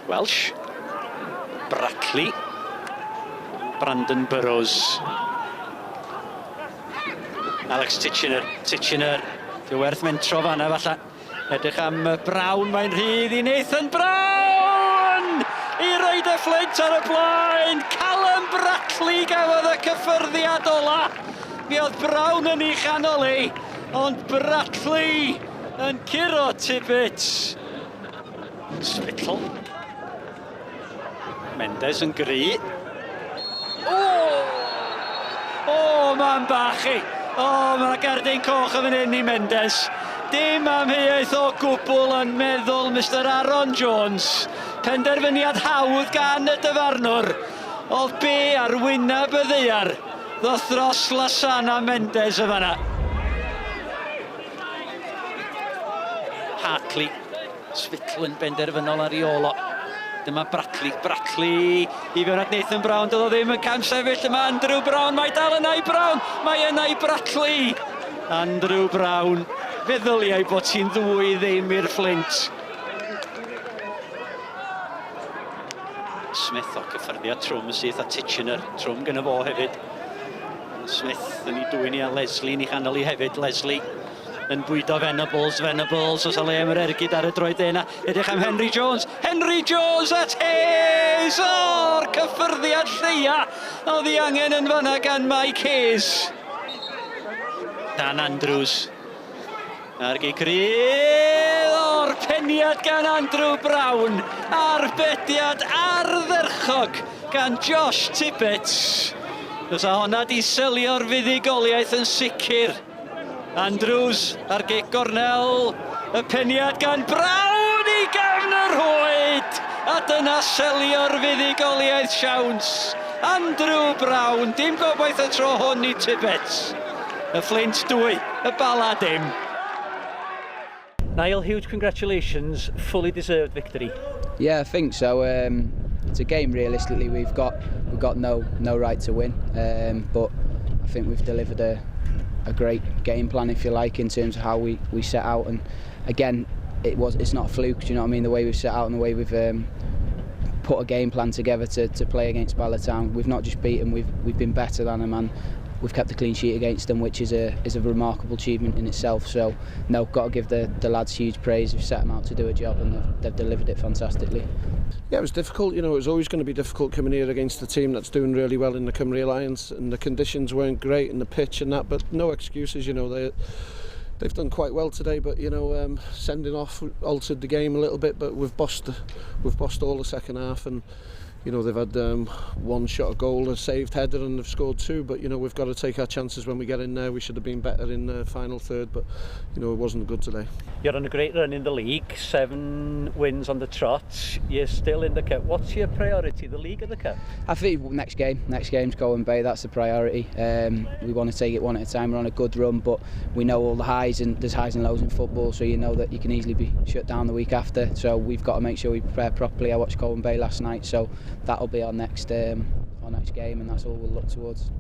Welsh. Bratley. Brandon Burrows. Alex Titchener. Titchener. Dyw werth mentro fanna falle. Edrych am Brown, mae'n rhydd i Nathan Brown! I roed y Fflint ar y blaen! Callum Bratley gafodd y cyffyrddiad ola! Mi oedd Brown yn ei chanol ei, ond Bratley yn curo Tibbetts. Spittle. Mendes yn gry. O! O, mae'n bach i! O, mae'n gerdyn coch yn fan hyn i Mendes. Dim amheuaeth o gwbl yn meddwl Mr Aaron Jones. Penderfyniad hawdd gan y dyfarnwr. Oedd be ar wyneb y ddaear ddoth dros Lasana Mendes yn fanna. Hartley. Spittle yn benderfynol ar ei ôl o. Dyma Bratley, Bratley i fewn at Nathan Brown, doedd o ddim yn camsefyll yma, Andrew Brown, mae dal yna i Brown, mae yna i Bratley! Andrew Brown, feddyliai bod hi'n 2-0 i'r Fflint. Smith o cyffyrddiad trwm yn syth a Titchener, trwm gyda fo hefyd. Smith yn ei dwyn i a Leslie yn ei chanol i hefyd, Leslie yn bwydo Venables, Venables, os le am yr ergyd ar y droed yna. Edrych am Henry Jones, Henry Jones at Hayes! O'r cyffyrddiad lleia oedd ei angen yn fanna gan Mike Hayes. Dan Andrews. A'r gic rydd o'r peniad gan Andrew Brown. Arbediad ardderchog gan Josh Tibbetts. Fysa honna di selio'r fuddugoliaeth yn sicr. Andrews ar gic gornel, y peniad gan Brown i gefn y rhwyd! A dyna selio'r fuddugoliaeth siawns. Andrew Brown, dim gobaith y tro hwn i Tibbetts. Y Fflint 2, y Bala dim. Niall, huge congratulations, fully deserved victory. Yeah, I think so. It's a game realistically we've got no right to win, but I think we've delivered a great game plan, if you like, in terms of how we set out. And again, it's not a fluke, do you know what I mean? The way we've set out and the way we've put a game plan together to play against Bala Town. We've not just beaten them, we've been better than them, and we've kept a clean sheet against them, which is a remarkable achievement in itself. So no, got to give the lads huge praise. We've set them out to do a job and they've delivered it fantastically. Yeah, it was difficult. You know, it was always going to be difficult coming here against a team that's doing really well in the Cymru Alliance, and the conditions weren't great and the pitch and that, but no excuses. You know, they've done quite well today, but you know, sending off altered the game a little bit, but we've bossed all the second half, and you know, they've had one shot at goal, a saved header, and they've scored two. But you know, we've got to take our chances when we get in there. We should have been better in the final third, but you know, it wasn't good today. You're on a great run in the league, 7 wins on the trot. You're still in the cup. What's your priority, the league or the cup? I think next game's Colwyn Bay. That's the priority. We want to take it one at a time. We're on a good run, but we know all the highs, and there's highs and lows in football, so you know that you can easily be shut down the week after. So we've got to make sure we prepare properly. I watched Colwyn Bay last night, so that'll be our next game, and that's all we'll look towards.